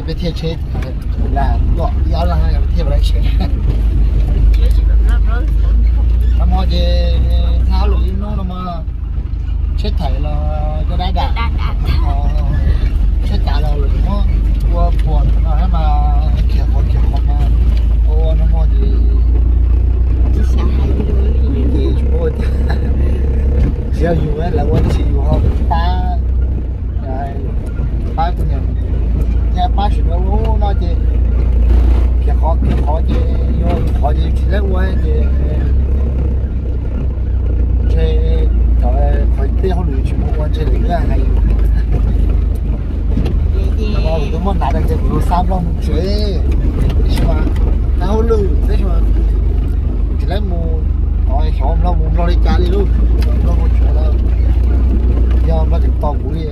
Peb thiaj tsheb lam tuaj ib ob leeg peb thiaj pais lawv tsheb. Nag hmo ces thaj lwm ib hnub no mas tsheb thaiv los coj dab dam, tsheb tav los lawv muab ua puas no mas khiav qhov khiav qhov mas ua nag hmo ces tsis paub tias tsis yog yus lawv ua tab sis yus ho pab, pab kuv niam thiab pab sim no ua no ces khiav qhov khiav qhov ces yus qhov ces tsis laib ua ces ntshe cov qhov tej hauj lwm tsis muaj ua ntshe lawv yuav hais yus. Kuv twb muab hnav tas ces kuv xa nplog mus tsev, tab sis mas hauj lwm tab sis mas kuv tsis laib mus, xyov nplog mus nplog li cas li lauj, nplog mus tsev lawm, yog nplog tseem tos kuv li.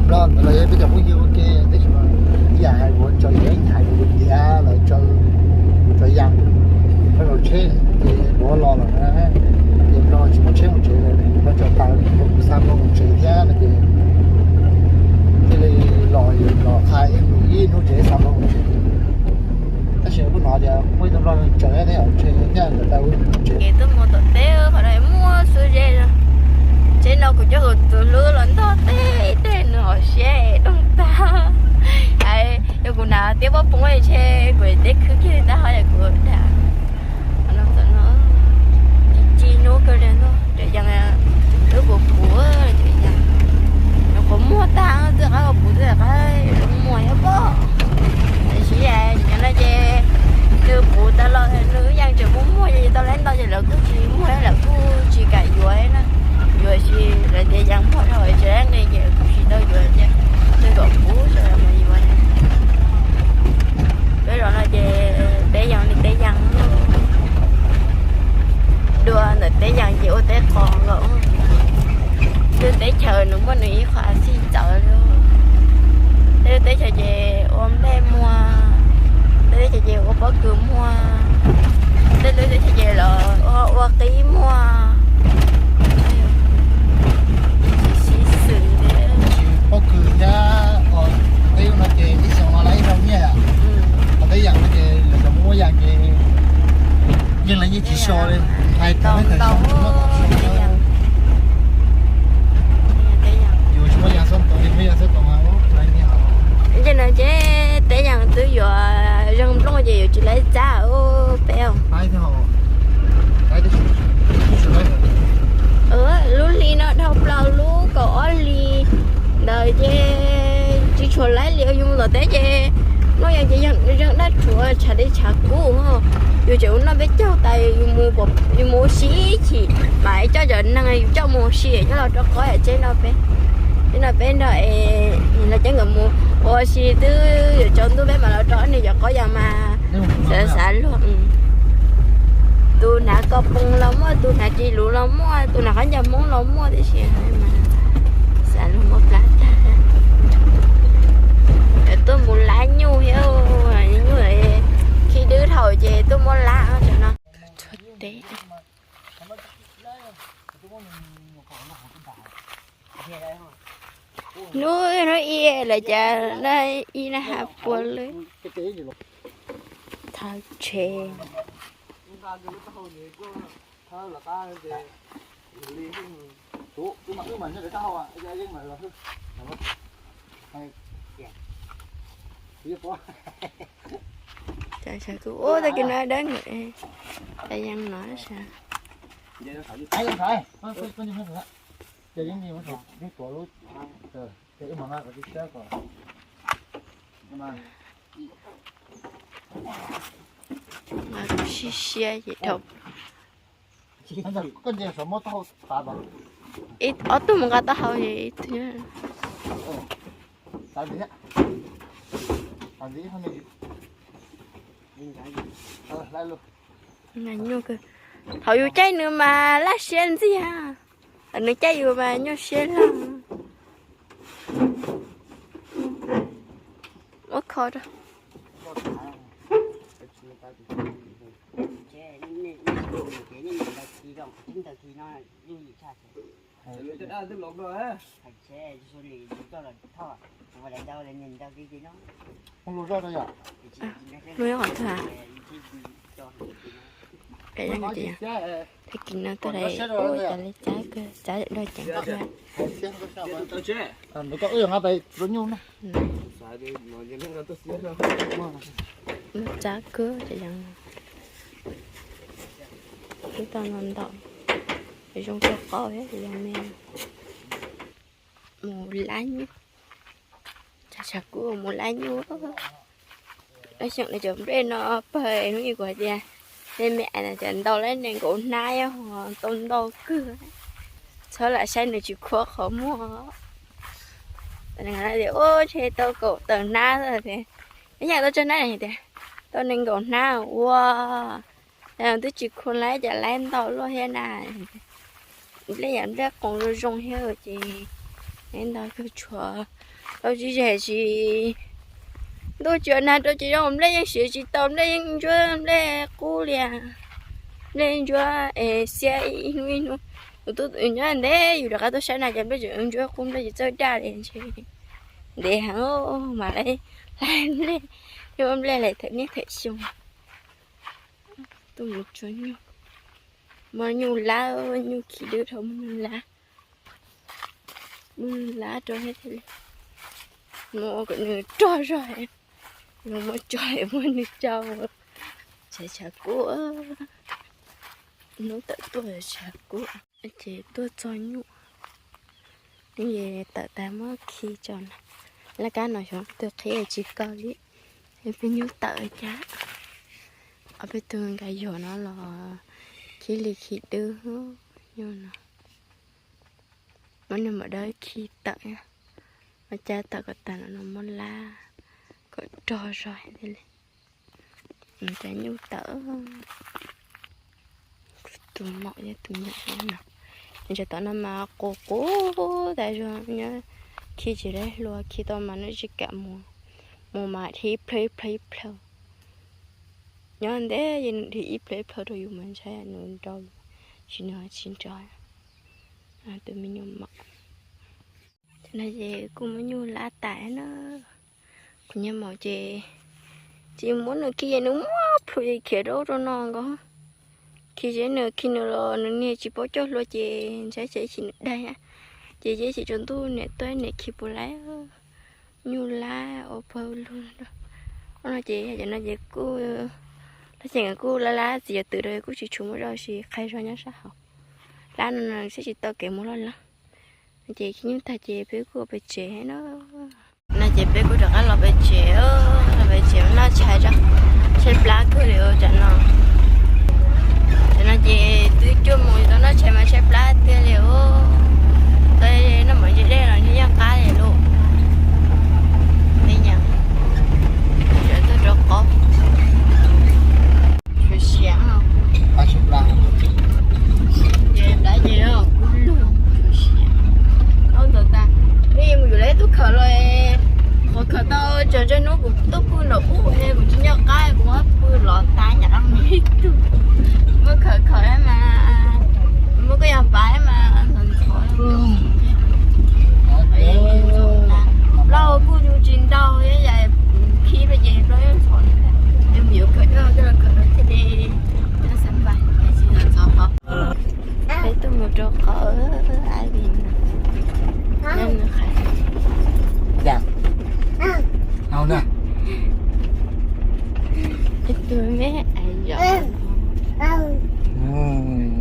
Nplog ntawd los yog peb cov phooj ywg ua ke tab sis mas ib yam hais ua tso yus ib nyuag hais kuv tiav lawv tso, kuv tso yas, nplog los tsheb ces kuv los lawm na, ces nplog tsis muaj tsheb mus tsev lawm, nplog tso taws kuv xa nplog mus tsev thiab no ces thiaj li los los qhia ib hnub tsev xa nplog mus tsev. Tab sis kuj hnov tias muaj ib tug nplog tsev thiab ntshe thiaj li tau tsev. Ces tuaj mus tom teb qhov no muaj xuab zeb no. Tsheb no kuv coj kuv tus hlub los ntog teb teb nws hom siab dooj tag. Yog kuv hnav tiab pob poob ntshe kuv teb khwb kiag tag ho yog kuv dag. Ci hnub kawg li ntag, cov yas lub puv puv, cov yas nyuam qhuav muag tag, twb qab puv twb qab muag thiab pob. Tiam sis cov no ces nws puv tas los nws yeej tseem muaj muag, ces tau lawv ntau ces lawv kuj tsis muag, lawv kuj tsis kam yuav na. Yuav tsis lawv tias yas muag dhau tsis laib nqi ces kuj tsis tau yuav thiab, nws kom puv tso mus yuav. Peb zos no ces peb yog li teb yas, dua ntawm teb yas ces ua teb qos nkaus. Lub teb chaws nws muaj nws ib qho xij txawv li. Tej lub teb chaws ces ua nplej muag, tej lub teb chaws ces ua pob kws muag, tej lub teb chaws ces los ua ua qib muag. Sib xws li. Pob kws thiab qos teb no ces ib xyoos no lawv ib zaug nyiaj yom. Qos teb yas no ces lawv cov muaj yas ces yeej lawv yeej tsis so li. Hais tau tsis muaj kom so. Yus tsis muaj yas xub toos, yus muaj yas xub toos mas lawv nyiaj. Ces no ces teb yas twb yuav zoo nplooj ces yus tsis laib txab peb. Lub hli no dhau plaws lub kaum ob hli ntawd ces tsis tshua laib li, yus mus tom teb ces noj yas ces yeej daj rhuav tshav dej tshav kub. Yus tseem ua noj peb caug tas, yus mus ua si chim mas coj cov neeg yus coj mus ua si coj los rau qhov yam tsheb no peb, tsheb no peb nrog es los cov nkawd mus ua si twb yuav tsaus ntuj peb mam los rau ob niag cov qhov yas mas xav xav luag. Tus hnav ko poos los muaj, tus hnav ris luv los muaj, tus hnav qhov ncauj hmoob los muaj tib si mas xav luag muab plab tag. Tuaj mus lab nyuj thiab, nyuj khi dwb dhau ces tuaj muab lab no. Hnub no ib lawm cas na, ib na ha puas lawm. Thawb tshe. Cas sawv kuv ua tag kis no dawb ngi, cas yeej no sawv. Mas kuv siab siab ces dhau. Ib ob tug mus nqa taub hau ces ib tug nyob. Nyuj kawg. Thaum yus caij nws mas laj siab ntxiag, thaum nws caij yus mas nyuaj siab loj. Muab kho rau. Muaj ib qhov twg? Tag kis no tuaj lawm, ua cas li cab kawg, cab dog ceev kawg. Lub cab kawg cov yog no. Twb tau no ntau, zoo kawg qauv thiab yog me mus lab nyuj. Tshav kub mus lab nyuj. Lub xyoo no cov nplej no pawg hnub ib kuv hais tias me me no cov ntau lawm nees nkaum hnab ho tau ntau kawg. Txhob lam saib nws tsis khuam qhov muag. Tias ua ntshe tau kaum tawm hnab tias, ib yam tau tsawg hnab tias tau nees nkaum hnab ua. Twb tsis khuam lawm cas lab ntau luaj thiab na. Nplej yam nplej qoos zoo zoo thiab ces lab ntau kawg tshuav tau tsis zem tsis ntuj tsis nag rau ces zoo nplej yeej siav tsis tau, nplej yeej ntsuab nplej qub li. Nplej ntsuab xiab ib hnub ib hnub. Kuv tuaj nyob ntev yus rov qab tuaj saib na ces nplej tseem ntsuab qub, nplej tsis txawj daj li ntshe. Ntev heev mas lawv hlais nplej, yuav nplej lawm thawm niaj thawm xyoo. Tuaj mus tsuag nyuj, muab nyuj lab, nyuj khi dwb dhau muab nyuj lab. Muab nyuj lab rau thiaj li, muab ua kom nws rog zog, muab tso muab nws tso. Tshav tshav kub, hnub tawm tuaj tshav kub. Ces tuaj txog nyuj, nyuj es tawm tas muab khi tso na. Laj kab no xyov twg qhib tsis kaw li. Peb nyuj tawm cas, ob peb tug nkas yog no los khi li khi dwb nyuj no. Muab nws mam dawb khi tawm, muab cab tawm kom tag no muab lab kom rog zog thiaj li. Cov nyuj tawm, tus maum thiab tus me nyuam no, ntshe tom no mas qus qus tas zog nyob, khi tsis dab hlua, khi tau mas nws tsis kam mus, mus mas dhia ib plhaw ib plhaw ib plhaw. Nyob ntev yeej nws dhia ib plhaw ib plhaw rau yus mas ntshai nws nrau, tsis nws tsis nrau. Tus me nyuam maum no ces kuj muab nyuj lab tas na. Kuv niag maum ces tsis muab nws khi ces nws muab plhu ces khiav rau rau no nkaus. Khi ces nws khi nws los nws niag tsis paub coj hlua ces ntshai ces ib chim nws daig, ces ib chim tsaus ntuj niam tuaj niam khi puas lab. Nyuj lab ua pawg lug. Ub no ces yog cov no ces kuj, lub xyoo kuj lab lab txiv yog twm rau kuj tsis tshua muaj zoj sis qhai zog nyob sab hauv. Lab no no saib tsis tau kev mus loj loj. Ces khi nyuj tag ces peb kuj pem tsev no. No ces peb kuj rov qab los pem tsev, los pem tsev noj tshais tso, tshaib plab kawg li ua tam no. Tam no ces twb cuaj moos tau noj tshais mas tshaib plab tiag li ua. Tau noj mov ntse dej los ntshe yeej qab li lauj. Teb nyam, tseem tuaj rau qaub. Siav siav, ces plab ces kuj lug siav. Ntawd tas, ib mus yuav lawv tub khawm los, qhov khawm tau tsaus ntseg hnub kuv tuaj pw nram ub es kuv tsis nco qab kuv muab pw los tas nyam ib tug. Muab khawm khawm mas, muab koj yog pav mas ntxhov ntxhov. Plaub kuj tsis ntau, khi pes ces plaub yeej ntxhov. Mus yuav khawm, khawm thiaj li xav npais, tsis ntxhov hov. Peb tuaj mus rau qhov Ivy no. Ib tug me ais yom.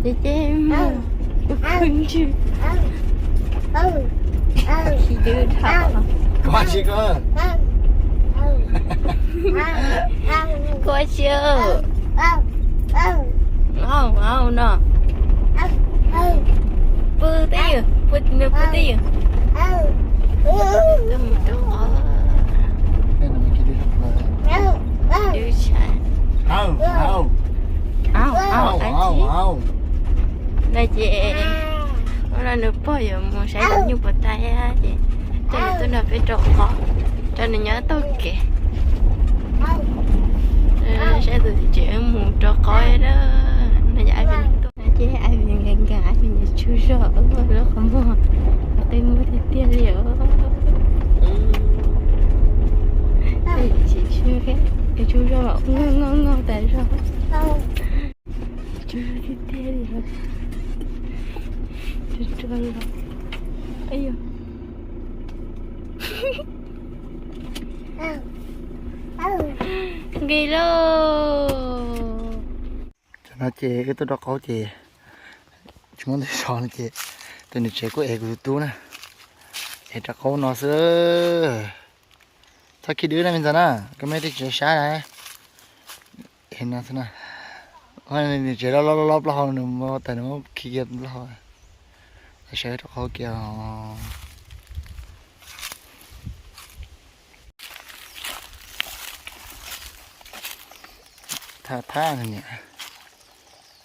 Ces ces mus ntswg khi dwb dhau. Khuav si, khuav si. Au, au no. Pw twj ywm, pw, nws pw twj ywm. Twb mus rau qhov, dwb tshais. Au, au, au, au. No ces hnub no nws pog yuav mus saib cov nyuj puas tag thiab ces coj nws tuaj nrog peb rau qhov, rau nws nyob taug kev. Saib tus tsev mus rau qhov na, no ces Ivy tuaj na ces Ivy Tsaug zog, lub qhov muag qe muag tiag tiag li os. Tsis tsaug zog, tsaug zog mas ngoj ngoj tas zog. Tsaug zog tiag tiag li os. Tsaug zog. Nqis lauj. Tam no ces wb tuaj rau qaub ces tsis muaj ntej so no ces tus niam tsev kuj ev kuv tus tub na, ev rau qaub no xwb. Txhob khib dwb na me ntxhais na, koj meb twb tsis sab na. Ev no xwb na. Niam tsev loj loj loj plaub hau, nws mus tas nws muab khi kiag plaub hau. Sawv rau qaub kiag. Thab thab niam.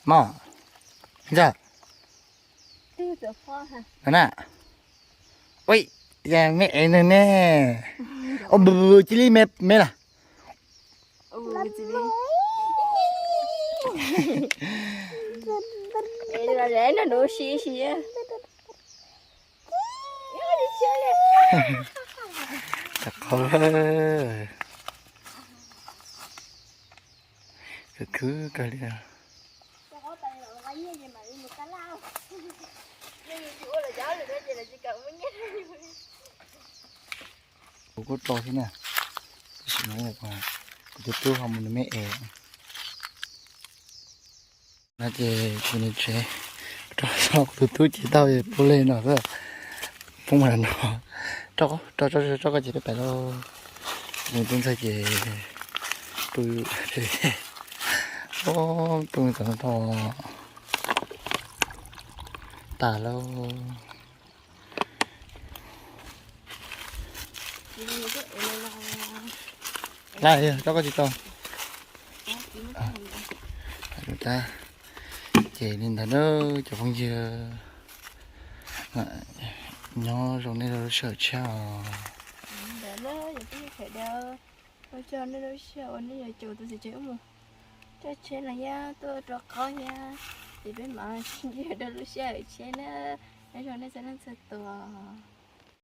Moj. Ntxawg. No na. Ui, yog meb ev nws ne. Ua cia li me me lawm. Khwv khwv kawg li. Kuv kuj tso xwb na, tab sis mas kuv tus tub ho mus nws me es. No ces kuv niam tsev rau kuv tus tub ces tau pub li no xwb, poob mas no, rau, rau, rau koj ces peb pais lauj. Nws tub ntxawg ces pw, pw tom no rau tas lauj. Laj, rau koj tsis tau. Ces li ntawd na cov phooj ywg, nyob zoo nej lub sij hawm tshiab os. Ua tsaug nej lub sij hawm uas nej yuav caum tus txiv tsev wb mus coj tsheb no thiab tuaj rau qaub thiab, ces peb mam sib ntsib dua lub sij hawm tshiab na. Nyob zoo nej txhua leej txhua tus.